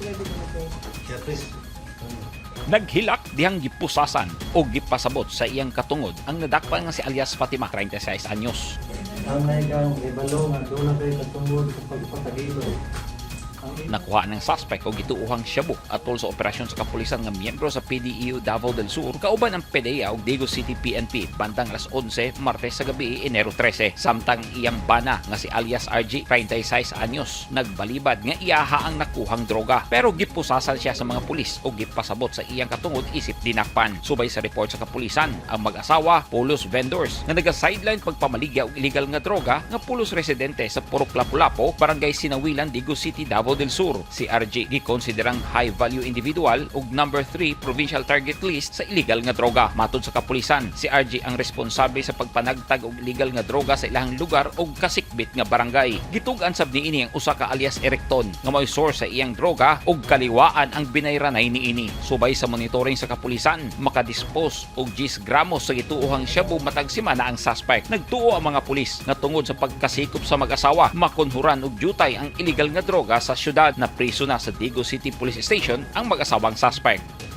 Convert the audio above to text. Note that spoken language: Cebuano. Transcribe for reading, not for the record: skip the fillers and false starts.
Yeah, please. Naghilak dihang gipusasan o gipasabot sa iyang katungod ang nadakpan nga si alias Fatima, 36 anyos. Ang naikang ibalo nga doon na kayo katungod sa pagpatagilo. Ang Nakuha ng suspect og gituohang shabu atol sa operasyon sa kapulisan nga miyembro sa PDEU Davao del Sur kauban ang PDEA ug Digos City PNP bandang alas 11 Martes sa gabi, Enero 13. Samtang iyang bana nga si alias RG, 36 anyos, nagbalibad nga iyaha ang nakuhang droga, pero gipusasan siya sa mga pulis ug gipasabot sa iyang katungod isip dinakpan. Subay sa report sa kapulisan, ang mag-asawa pulos vendors nga naga-sideline pagpamaligya og illegal nga droga nga pulos residente sa Purok Lapu-Lapu, Barangay Sinawilan, Digos City, Davao del Sur. Si RG gikonsiderang high value individual ug number 3 provincial target list sa illegal nga droga. Matod sa kapulisan, si RG ang responsable sa pagpanagtag og illegal nga droga sa ilahang lugar ug kasikbit nga barangay. Gitug-an sab niini ang usa ka alias Erecton nga may source sa iyang droga ug kaliwaan ang binayranay niini. Subay sa monitoring sa kapulisan, makadispose og 10 gramos sa gituohang shabu matag semana ang suspect. Nagtuo ang mga pulis nga tungod sa pagkasikop sa mag-asawa, makunhuran og jutay ang illegal nga droga sa syudad. Na priso na sa Digos City Police Station ang mag-asawang suspect.